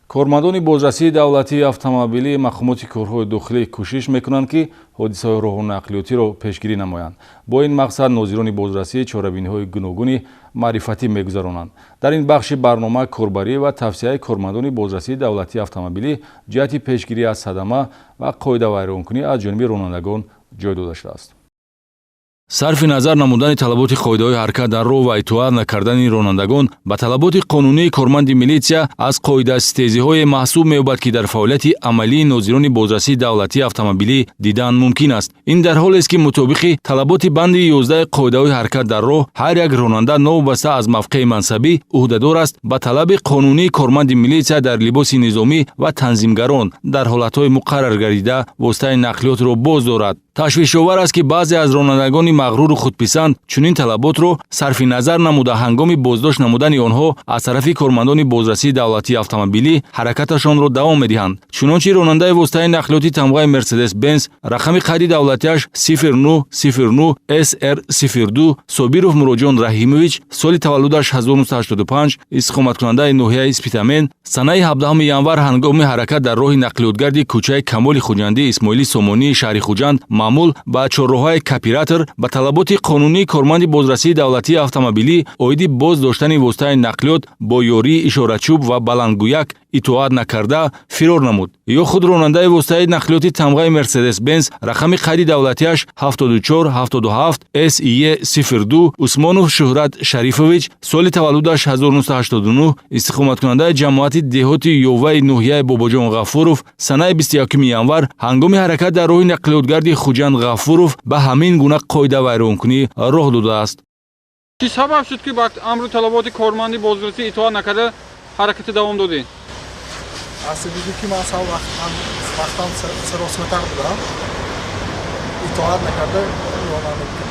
Кормандони бозрасии давлатии автомобилии мақомоти корҳои дохилӣ кӯшиш мекунанд, ки ҳодисаҳои роҳу нақлиётиро пешгирӣ намоянд. Бо ин мақсад нозирони бозрасӣ чорабиниҳои гуногуни маърифатӣ мегузаронанд. Дар ин бахши барнома корбарӣ ва тавсияи кормандони бозрасии давлатии автомобилӣ ҷиҳати пешгирӣ аз садама ва қоидавайронкунӣ аз ҷониби ронандагон ҷой дода шудааст. Сарфи назар намудани талаботи қоидаҳои ҳаракат дар роҳ ва итоат накардани ронандагон ба талаботи қонунии корманди милитсия аз қоидаситезиҳое маҳсуб меёбад, ки дар фаъолияти амалии нозирони бозрасии давлатии автомобилӣ дидан мумкин аст. Ин дар ҳолест, ки мутобиқи талаботи банди 11 қоидаҳои ҳаракат дар роҳ ҳар як ронанда новобаста аз мавқеи мансабӣ ӯҳдадор аст ба талаби қонунии корманди милитсия дар либоси низомӣ ва танзимгарон дар ҳолатҳои муқаррар гардида воситаи нақлиётро боз дорад. Ташвишовар аст, ки баъзе аз ронандагони мағруру худписанд чунин талаботро сарфи назар намуда, ҳангоми боздошт намудани онҳо аз тарафи кормандони бозрасии давлатии автомобилӣ ҳаракаташонро давом медиҳанд. Чунончи ронандаи воситаи нақлиёти тамғаи Мерседес Бенз рақами қайди давлатиаш 0909 СР 02 Собиров Муроҷон Раҳимович, соли таваллудаш 1985, истиқоматкунандаи ноҳияи Спитамен, санаи 17 январ ҳангоми ҳаракат дар роҳи нақлиётгарди кӯчаи Камоли Хуҷандӣ Исмоили Сомонии шаҳри Хуҷанд маъмул ба чорроҳаи Капиратор ба талаботи қонунии корманди бозрасии давлатии автомобилӣ оиди боз доштани воситаи нақлиёт бо ёрии ишорачӯб ва баландгӯяк итоат накарда фирор намуд. Ё худ ронандаи воситаи нақлиёти тамғаи Мерседес Бенз рақами қайди давлатиаш 7477 СЕ 02 Усмонов Шӯҳрат Шарифович, соли таваллудаш 1989, истиқоматкунандаи ҷамоати деҳоти Ёваи ноҳияи Бобоҷон Ғафуров, санаи 21 январ ҳангоми ҳаракат дар роҳи нақлиётгарди Хуҷанд Ғафуров ба ҳамин гуна қоидавайронкунӣ роҳ додааст. Чӣ сабаб шуд, ки ба амру талаботи корманди бозрасӣ итоат накарда ҳаракати давом додед? Асабиги ки ман сал вақтам саросиматар будам, итоат накарда ронандагӣ.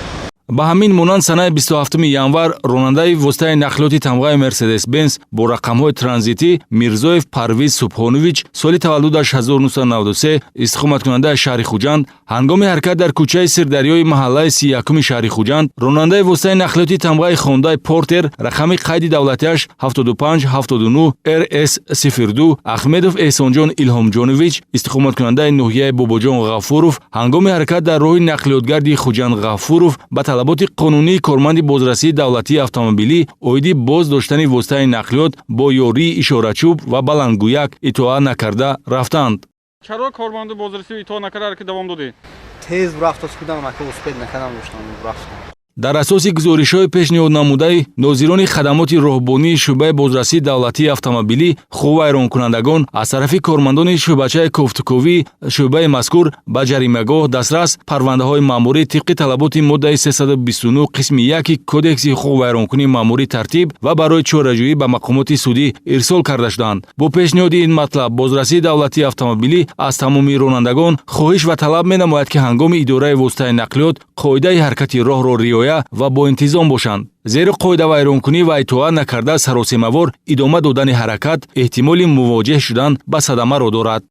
Ба ҳамин монанд санаи 27 январ ронандаи воситаи нақлиёти тамғаи Мерседес Бенз бо рақамҳои транзитӣ Мирзоев Парвиз Субҳонович, соли таваллудаш 1993, истиқоматкунандаи шаҳри Хуҷанд, ҳангоми ҳаракат дар кӯчаи Сирдарёи маҳаллаи 31-уми шаҳри Хуҷанд ронандаи воситаи нақлиёти тамғаи Хондай Портер рақами қайди давлатиаш 7579 РС 02 Ахмедов Эҳсонҷон Илҳомҷонович, истиқоматкунандаи ноҳияи Бобоҷон Ғафуров, ҳангоми ҳаракат дар роҳи нақлиётгарди Хуҷанд Ғафуров ба талаботи қонунии корманди бозрасии давлатии автомобилӣ оиди боз доштани воситаи нақлиёт бо ёрии ишорачӯб ва баландгӯяк итоат накарда рафтанд. Чаро корманди бозрасӣ итоат накарда ҳаракат давом додед? Тез рафтос будам, ака, успеть накардам, доштам рафтам. Дар асоси гузоришҳои пешниҳоднамудаи нозирони хадамоти роҳбонии шӯъбаи бозрасии давлатии автомобилӣ, ҳуқуқвайронкунандагон аз тарафи кормандони шӯъбачаи кофтуковии шӯъбаи мазкур ба ҷаримагоҳ дастрас парвандаҳои маъмурӣ тибқи талаботи моддаи 329 қисми 1 Кодекси ҳуқуқвайронкунии маъмурӣ тартиб ва барои чораҷӯӣ ба мақомоти судӣ ирсол карда шуданд. Бо пешниҳоди ин матлаб бозрасии давлатии автомобилӣ аз тамоми ронандагон хоҳиш ва талаб менамояд, ки ҳангоми идораи воситаи нақлиёт қоидаи ҳаракати роҳро риоя ва бо интизом бошанд, зеро қоидавайронкунӣ ва итоат накарда саросемавор идома додани ҳаракат эҳтимоли мувоҷеҳ шудан ба садамаро дорад.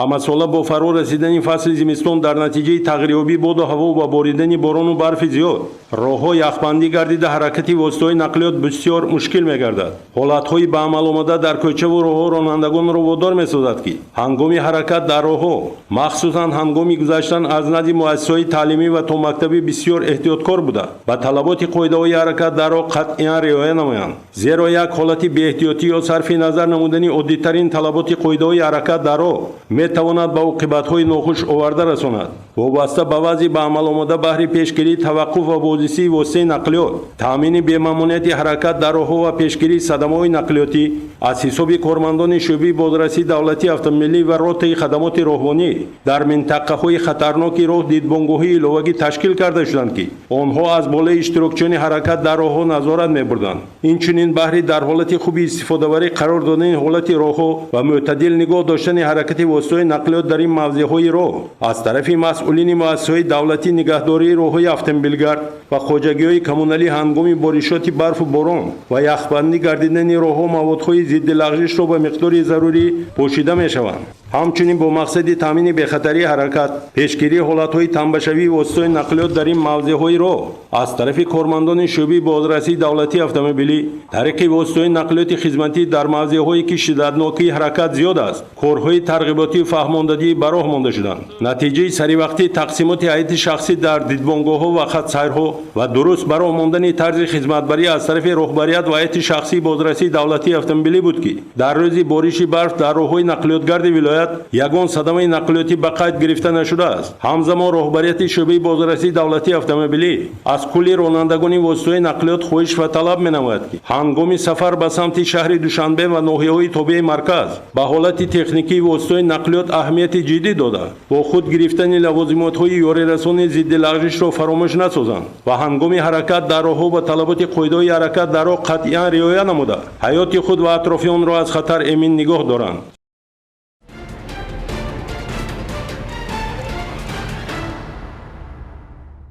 Ҳамасола бо фаро расидани фасли зимистон дар натиҷаи тағйирёбии боду ҳаво ва боридани борону барфи зиёд роҳҳо яхбандӣ гардида, ҳаракати воситаҳои нақлиёт бисёр мушкил мегардад. Ҳолатҳои ба амал омада дар кӯчаву роҳҳо ронандагонро водор месозад, ки ҳангоми ҳаракат дар роҳҳо, махсусан ҳангоми гузаштан аз назди муассисаҳои таълимӣ ва томактабӣ, бисёр эҳтиёткор буда, ба талаботи қоидаҳои ҳаракат дар роҳ қатъиян риоя намоянд. Зеро як ҳолати беэҳтиётӣ ё сарфи назар намудани оддитарин талаботи қоидаҳои ҳаракат дар роҳ метавонад ба оқибатҳои нохуш оварда расонад. Вобаста ба вазъи ба амал омода, баҳри пешгирии таваққуф ва бозрасии воситаи нақлиёт, таъмини бемамониати ҳаракат дар роҳҳо ва пешгирии садамаҳои нақлиётӣ аз ҳисоби кормандони шӯъбаи бозрасии давлатии автомобилӣ ва ротаи хадамоти роҳбонӣ дар минтақаҳои хатарноки роҳ дидбонгоҳии иловагӣ ташкил карда шуданд, ки онҳо аз болои иштирокчиёни ҳаракат дар роҳҳо назорат мебурданд. Инчунин баҳри дар ҳолати хуби истифодабарӣ қарор додани ҳолати роҳҳо ва мӯътадил нигоҳ доштани ҳаракати воситаҳои нақлиёт дар ин мавзеъҳои роҳ аз тарафи масъулини муассисаҳои давлатии нигаҳдории роҳҳои автомобилгард ва хоҷагиҳои коммуналӣ ҳангоми боришоти барфу борон ва яхбандӣ гардидани роҳҳо маводҳои зидди лағжишро ба миқдори зарурӣ пӯшида мешаванд. Ҳамчунин бо мақсади таъмини бехатарии ҳаракат, пешгирии ҳолатҳои тамбашавии воситаҳои нақлиёт дар ин мавзеъҳои роҳ аз тарафи кормандони шӯъбаи бозрасии давлатии автомобилӣ тариқи воситаҳои нақлиёти хизматӣ дар мавзеъҳое ки шиддатнокии ҳаракат зиёд аст, корҳои тарғиботию фаҳмондадӣ ба роҳ монда шуданд. Натиҷаи саривақтии тақсимоти ҳайати шахсӣ дар дидбонгоҳҳо ва хатсайрҳо ва дуруст ба роҳ мондани тарзи хизматбарӣ аз тарафи роҳбарият ва ҳайати шахсии бозрасии давлатии автомобилӣ буд, ки дар рӯзи бориши барф дар роҳҳои нақлиётгарди вилоят ягон садамаи нақлиётӣ ба қайд гирифта нашудааст. Ҳамзамон роҳбарияти шӯъбаи бозрасии давлатии автомобилӣ аз кулли ронандагони воситаҳои нақлиёт хоҳиш ва талаб менамояд, ки ҳангоми сафар ба самти шаҳри Душанбе ва ноҳияҳои тобеи марказ ба ҳолати техникии воситаҳои нақлиёт аҳамияти ҷиддӣ дода, бо худ гирифтани лавозимотҳои ёрирасони зидди лағжишро фаромӯш насозанд ва ҳангоми ҳаракат дар роҳҳо ба талаботи қоидаҳои ҳаракат дар роҳ қатъиян риоя намуда, ҳаёти худ ва атрофиёнро аз хатар эмин нигоҳ доранд.